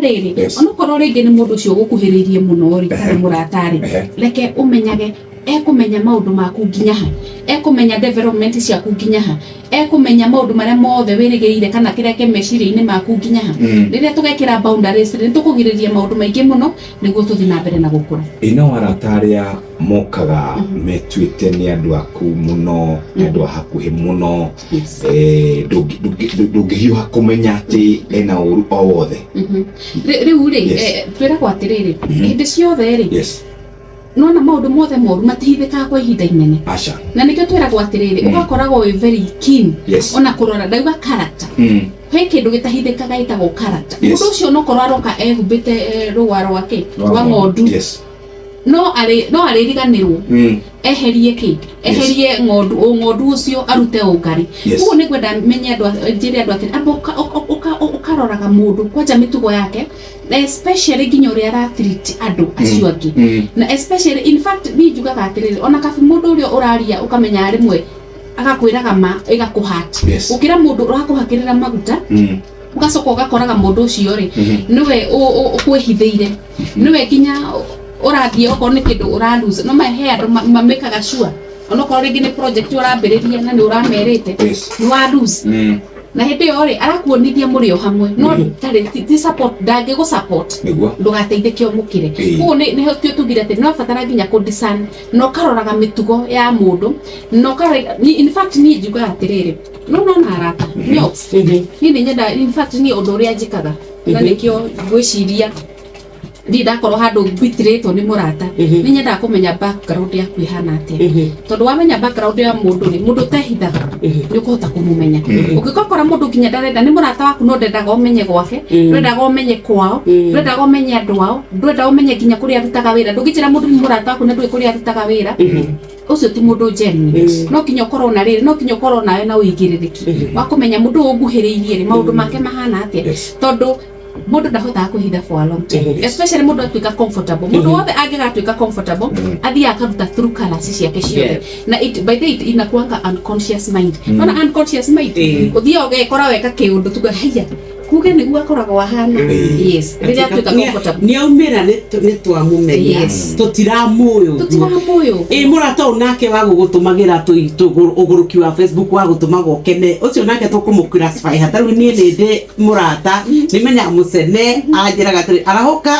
Rĩrĩ, Yes. onokorwo rĩngĩ nĩ mũndũ ũcio ũgũkuhĩrĩirie mũno rĩ, kana mũrata rĩ, reke ũmenyage ekũmenya maũndũ maku nginya ha, ekũmenya development ciaku nginya ha, ekũmenya maũndũ marĩa mothe wĩrĩgĩrĩire kana kĩrĩa kĩ meciria-inĩ maku nginya ha. Rĩrĩa tũgekĩra boundaries rĩ, nĩ tũkũgirĩrĩria maũndũ maingĩ mũno nĩguo tũthiĩ na mbere na gũkũra. Ĩ nao arata arĩa mokaga metuĩte nĩ andũ aku mũno, nĩ andũ a hakuhĩ mũno, eh, ndũngĩhiũha kũmenya atĩ ena ũru o wothe? Rĩu rĩ, twĩragwo atĩrĩrĩ, hĩndĩ ciothe rĩ, nona maũndũ mothe moru matihithĩkaga kwa ihinda inene. Aca. Na nĩkĩo twĩragwo atĩrĩrĩ, ũgakoragwo wĩ very keen ona kũrora, ndauga character, he kĩndũ gĩtahithĩkaga gĩtagwo character. Mũndũ ũcio onokorwo aroka ehumbĩte rũa rwa kĩ, rwa ng'ondu, no arĩriganĩrwo eherie kĩ, eherie ng'ondu, ũng'ondu ũcio arute ũngarĩ. Koguo nĩ ngwenda menye andũ, njĩre andũ atĩrĩ, amba ũkaroraga mũndũ kwanja mĩtugo yake, na especially nginya ũrĩa aratreat andũ acio angĩ, na especially, in fact, niĩ njugaga atĩrĩrĩ, ona kabi mũndũ ũrĩa ũraria ũkamenya rĩmwe agakwĩraga ma ĩgakũhat, gũkĩra mũndũ ũrakũhakĩrĩra maguta, ũgacoka ũgakoraga mũndũ ũcio rĩ, nĩwe ũkwĩhithĩire, nĩwe nginya ũrathiĩ okorwo nĩ kĩndũ ũra lose. No he andũ mamĩkaga sure onokorwo rĩngĩ nĩ project ũrambĩrĩria na nĩ ũramerĩte, nĩ wa lose, na hĩndĩ ĩyo rĩ, arakuonithia mũrĩ o hamwe, no ndarĩ ti support, ndangĩgũ support. Ndũgateithĩke ũmũkĩre. Koguo nĩho tio tugire atĩ no batara nginya kũ discern na ũkaroraga mĩtugo ya mũndũ na ũkarora. In fact, niĩ njugaga atĩrĩrĩ, no nona arata nyoks, niĩ nĩ nyenda, in fact, niĩ ũndũ ũrĩa njĩkaga na nĩkĩo ngwĩciria ndirĩ ndakorwo handũ mbitirĩtwo nĩ mũrata, nĩ nyendaga kũmenya background yaku ĩhana atĩa, tondũ wamenya background ya mũndũ rĩ, mũndũ ũtehithaga, nĩ ũkũhota kũmũmenya. Ũngĩkokora mũndũ nginya ndarenda, nĩ mũrata waku no ndendaga ũmenye gwake, ndwendaga ũmenye kwao, ndwendaga ũmenye andũ ao, ndwendaga ũmenye nginya kũrĩa arutaga wĩra, ndũngĩnjĩra mũndũ nĩ mũrata waku na ndũĩ kũrĩa arutaga wĩra, ũcio ti mũndũ genuine. No kinya ũkorwo na rĩrĩ, no kinya ũkorwo nawe na ũigĩrĩrĩki wa kũmenya mũndũ ũyũ ũnguhĩrĩirie rĩ, maũndũ make mahana atĩa, tondũ mũndũ ndahotaga kwĩhitha for a long time, especially mũndũ atuĩka comfortable. Mũndũ wothe angĩgatuĩka comfortable, athiaga akaruta through colours ciake ciothe. Na it, by the way, it inakuanga unconscious mind. Ona unconscious mind, ũthiaga ũgekora weka kĩũndũ tuga haiya, kuge nĩguo akoragwo ahana. Yes, rĩrĩa atuĩka comfortable. Nĩ aumĩra, nĩ twamũmenya. Tũtiramũĩ ũguo. Tũtiramũĩ ũguo. Ĩ mũrata ũyũ nake wa gũgũtũmagĩra ũgũrũki wa Facebook wa gũtũmaga ũkene, ũcio nake tũkũmũ classify ha? Tarĩu niĩ nĩ ndĩ mũrata nĩ menyaga mũcene anjĩraga atĩrĩ, "Arahũka,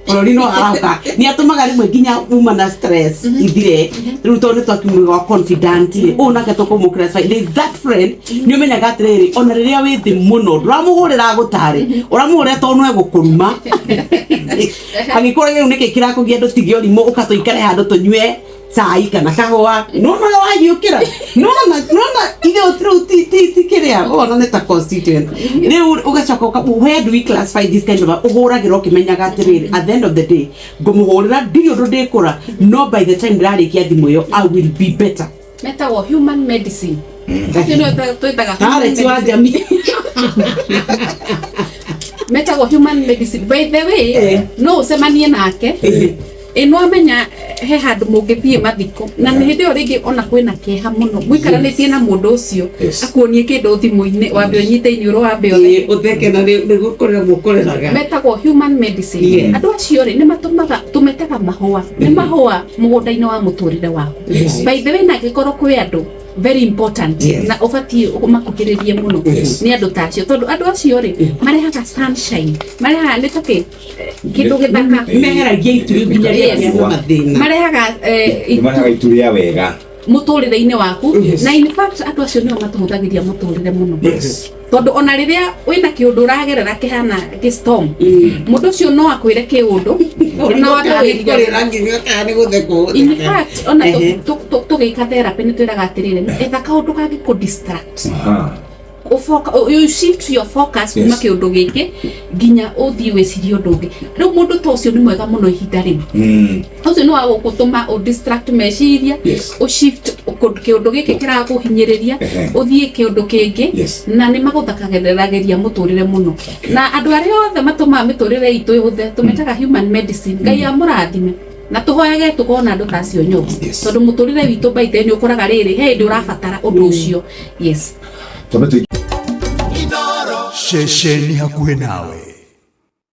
bũrũri no arahũka." Nĩ atũmaga rĩmwe nginya uma na stress ithire rĩu, tondũ nĩ twakiumĩga confident rĩ, ũyũ nake tũkũmũ classify. There is that friend nĩ ũmenyaga atĩrĩrĩ, ona rĩrĩa wĩ thĩ mũno ndũramũhũrĩra gũtarĩ, ũramũhũrĩra tondũ no egũkũruma angĩkorwo rĩu nĩkĩ kĩrakũgia, ndũtige ũrimũ, ũka tũikare handũ tũnyue cai kana kahũa. Nona ũrĩa wahiũkĩra, nona nona ithe rĩu ti kĩrĩa ũrona nĩ ta constituent rĩu ũgacoka where do we classify this kind of ũhũragĩra ũkĩmenyaga atĩrĩrĩ, at the end of the day ngũmũhũrĩra ndirĩ ũndũ ndĩkũra, no by the time ndĩrarĩkia thimũ ĩyo I will be better? Metagwo human medicine. Acio nĩo twĩtaga human Alex wa medicine. Jamii. Metagwo human medicine. By the way, no ũcemanie nake, ĩ no amenya he handũ mũngĩthiĩ mathiko na nĩ hĩndĩ ĩyo rĩngĩ ona kwĩna kĩeha mũno mũikaranĩtie na mũndũ ũcio, akuonie kĩndũ thimũ-inĩ, wambe ũnyite iniũrũ, wambe ũtheke. Ĩ, ũtheke na nĩ gũkũrĩra mũkũrĩraga. Metagwo human medicine. Andũ acio rĩ, nĩ matũmaga, tũmetaga mahũa, nĩ mahũa mũgũnda-inĩ wa mũtũrĩre waku. By the way, na angĩkorwo kwĩ andũ very important na ũbatiĩ ũmakuhĩrĩrie mũno, nĩ andũ ta acio, tondũ andũ acio rĩ, marehaga sunshine, marehaga nĩ takĩ kĩndũ gĩthaka. Meheragia itu rĩu nginya rĩrĩa kĩna mathĩna. Marehaga Nĩ marehaga itu rĩa wega mũtũrĩre-inĩ waku. Na in fact, andũ acio nĩo matũhũthagĩria mũtũrĩre mũno, tondũ ona rĩrĩa wĩna kĩũndũ ũragerera kĩhana gĩ storm, mũndũ ũcio no akwĩre kĩũndũ na wambe wĩriganie. Kũrĩra nginya kana nĩ gũtheka. In fact, ona tũgĩka therapy nĩ twĩraga atĩrĩrĩ, etha kaũndũ kangĩ kũ distract, you shift your focus kuma kĩũndũ gĩkĩ nginya ũthiĩ wĩcirie ũndũ ũngĩ. Rĩu mũndũ ta ũcio nĩ mwega mũno ihinda rĩu. Ũcio nĩ wa gũgũtũma ũ distract meciria, ũ shift kĩũndũ gĩkĩ kĩrakũhinyĩrĩria, ũthiĩ kĩũndũ kĩngĩ. Na nĩ magũthakagĩrĩria mũtũrĩre mũno. Na andũ arĩa othe matũmaga mĩtũrĩre itũ ĩhũthe tũmetaga human medicine. Ngai amũrathime na tũhoyage tũkorwo na andũ ta acio nyũmba, tondũ mũtũrĩre witũ baithe nĩ ũkoraga rĩrĩ he hĩndĩ ũrabatara ũndũ ũcio. Yes. Twambe Ceceni hakuhĩ nawe.